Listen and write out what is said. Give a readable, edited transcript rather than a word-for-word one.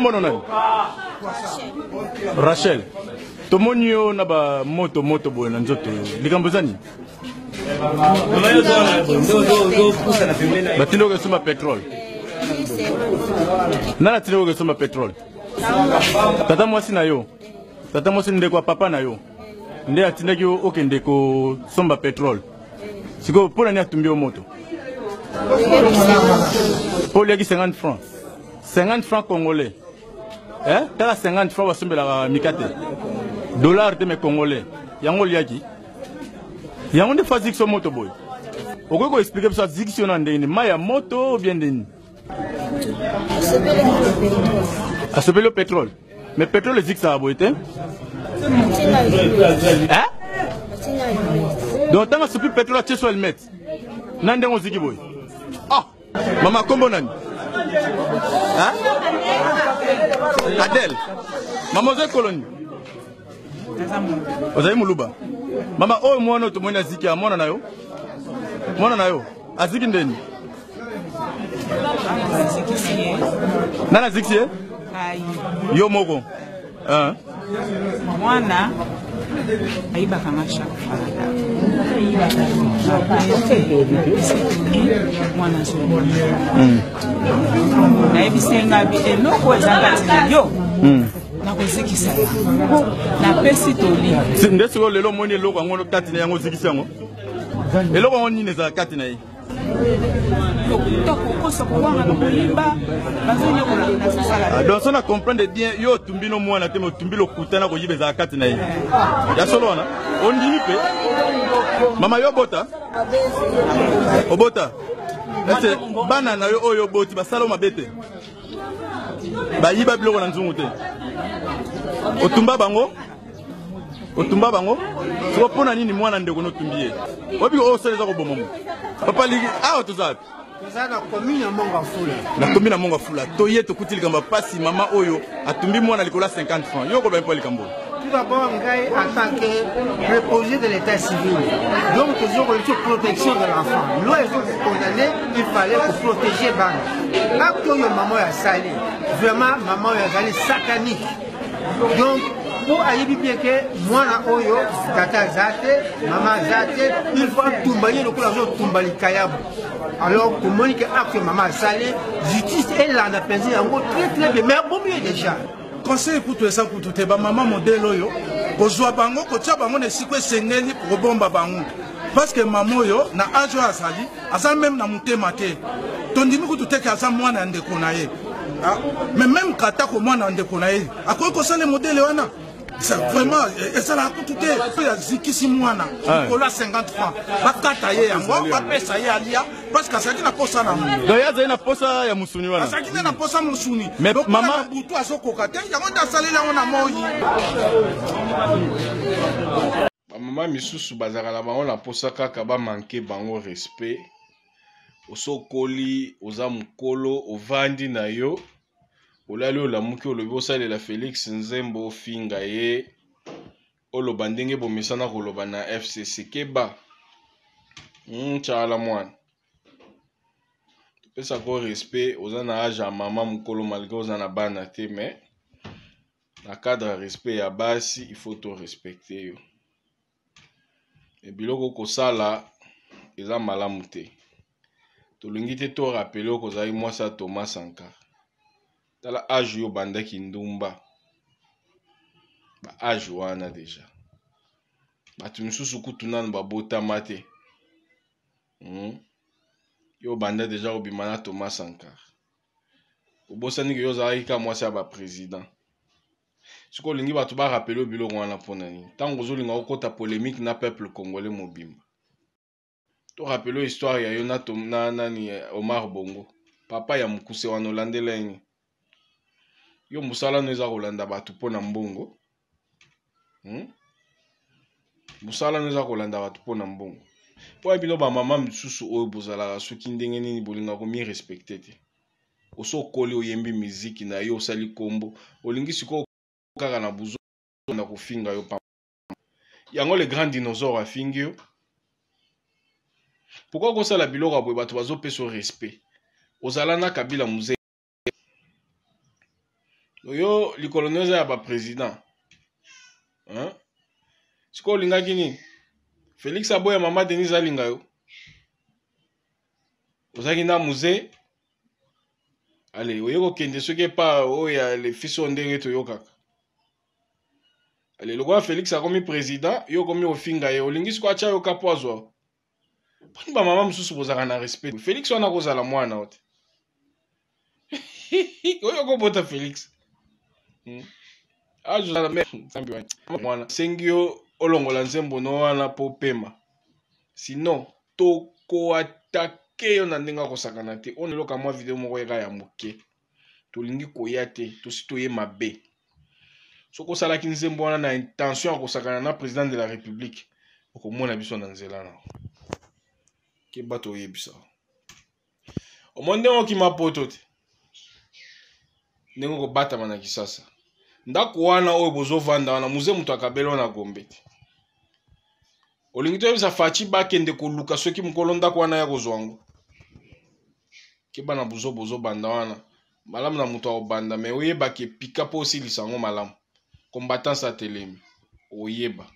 Kombo nani? Rachel. Tomoni yo na ba moto moto boye na nzoto. Likambo eza nini? Batindi okesomba petrole. Nani atindi okesomba petrole? Tata mwasi na yo. Tata mwasi ndeko ya papa na yo. Nde atindaki yo okende kosomba petrole. Sikoyo mpo na nini atumbi yo moto? Mpo oliaki 50 francs. 50 francs congolais. Eh? Kaka 50 francs basombelaka mikate. Dollar te mais congolais. Yango oliaki. Yango nde fazikisi yo moto boye. Okoki ko expliquer biso azikisi yo na ndenge nini? Mai ya moto ou bien ndenge nini? Asopeli yo petrole. Mais petrole ezikisaka boye te. Hein? Donc ntango asopi petrole atie so helmet. Na ndenge oziki boye. Ah! Mama kombo nani? Hein? Adèle. Mama oza ekolo nini? Ozali moluba. Mama oyo mwana oyo tomoni aziki ya mwana na yo? Mwana na yo aziki ndeni? Nani azikisi ye? Yo moko. Hein? Mwana ayibaka nga chaque fois mwana azobima nayebisi ye nga bi eloko eza kati na yo nakozikisa yango napesi toli nde sikoyo lelo omoni eloko yango kati na yango ozikisi yango eloko yango nini ezala kati na ye Ah, donc so na comprendre bien yo otumbi no mwana te me otumbi lokuta na koyiba ezala kati na ye ya solo wana ondimi mpe mama yo obota obota ese bana na yo oyo oboti basala mabe te bayiba biloko na nzungu te otumba bango otumba bango soko mpo na nini mwana ndeko notumbi ye oyebi oyo osala eza koboma mo papa liki awa toza wapi toza na commune ya monga fula na commune ya monga fula toye tokuti likambo ya mpasi mama oyo atumbi mwana likolo ya 50 francs yo okoloba mpo likambo oyo Tout d'abord, ngai en tant que préposé de l'état civil, donc toujours protection de l'enfant. Loi ezo condamné, il fallait protéger bana. Acte oyo maman ya sali, vraiment maman oyo azali satanique. Donc po ayebi bien ke mwana oyo tata aza te mama aza te il faut atumba ye lokola azotumba likayabu alors tomoni ke acte mama asali justice elanda mpenza yango très très bien mais abomi ye déjà conseil kutu eza kutu te bamama modele oyo kozwa bango kotia bango na esika esengeli kobomba bango parce que mama oyo na age oyo azali aza meme na motema te tondimi kutu te ke aza mwana ya ndeko na ye ah, mais meme katako mwana ya ndeko na ye akoki kosala modele wana vraiment eh, esalaka kutu te oyo azikisi mwana likolo ya 50 francs bakata ye yango bapesa ye alia parce que azalaki na posa na yango donc ye azali na posa ya mosuni wana azalaki nde na posa mosuni mais mama butu azokoka te yango nde asaleli yango na moi bamama misusu bazalaka na bango na mposa kaka bamanke bango respect osokoli oza mokolo ovandi na yo olali olamuki olobi osalela felix nzembo ofinga ye oloba ndenge bomesana koloba na fcc keba hmm, tshala mwana topesaka yo respect oza na age ya mama mokolo malgre oza na bana te mais na cadre ya respect ya basi il faut to respecte yo e biloko kosala eza malamu te tolingi te to rapele okozalaki mwasi ya Thomas Sankara tala age yo obandaki ndumba ba age wana deja bato misusu kutu nanu babotama te hmm? yo obanda deja kobima na Thomas Sankara obosani ke yo ozalaki kaka mwasi ya ba president sikoyo olingi bato barapele yo biloko wana mpo na nini ntango ozolinga okota polemique na peuple congolais mobimba to rapele yo histoire ya yo na, na nani Omar Bongo papa ya mokuse wana olandela ye nini yo mosala no eza kolanda bato mpo na mbongo hmm? mosala no eza kolanda bato mpo na mbongo mpo ya bino bamama misusu oyo bozalaka soki ndenge nini bolingaka komirespecte te oso okoli oyembi miziki na yo osali kombo olingi sikoyo kaka na buzo na kofinga yo pamba yango le grand dinosaure afingi yo pourquoi kosala biloko ya boye bato bazopesa yo respect ozala na kabila muze. Yo likolo no eza ya ba président. Hein? Sikoyo olingaki nini? Félix aboya mama Denise alinga yo. Ozalaki na musée ale oye kokende soki epa oyo ya le fils oyo ndenge toyokaka. Ale lokola Félix akomi président, yo okomi kofinga ye, olingi sikoyo atya yo kapo azwa. Poni ba mama mosusu bozalaka na respect. Félix wana akozala mwana ote. Oyo okobota Félix. Azala me nzambe wanyi. Mwana sengi yo olongola nzembo no wana po pema. Sinon tokoatake yo na ndenge akosakana te. Oyo eloka mwa video moko yaka ya moke. Tolingi koya te, tosi toye mabe. Soki osalaki nzembo wana na intention ya kosakana na président de la République, okomona biso na nzela na. Keba toyebisa. Omoni ndenge okima poto te. Ndenge okobatama na Kisasa. Ndako wana oyo bozovanda wana, muze moto akabeli wana Gombe te. Olingi toyebisa Fatshi bakende koluka soki mokolo ndako wana ya kozwa yango. Keba na buzo bozobanda wana. Malamu na moto akobanda, mais oyebaki epika mpo osilisa yango malamu. Combattants atelemi. Oyeba.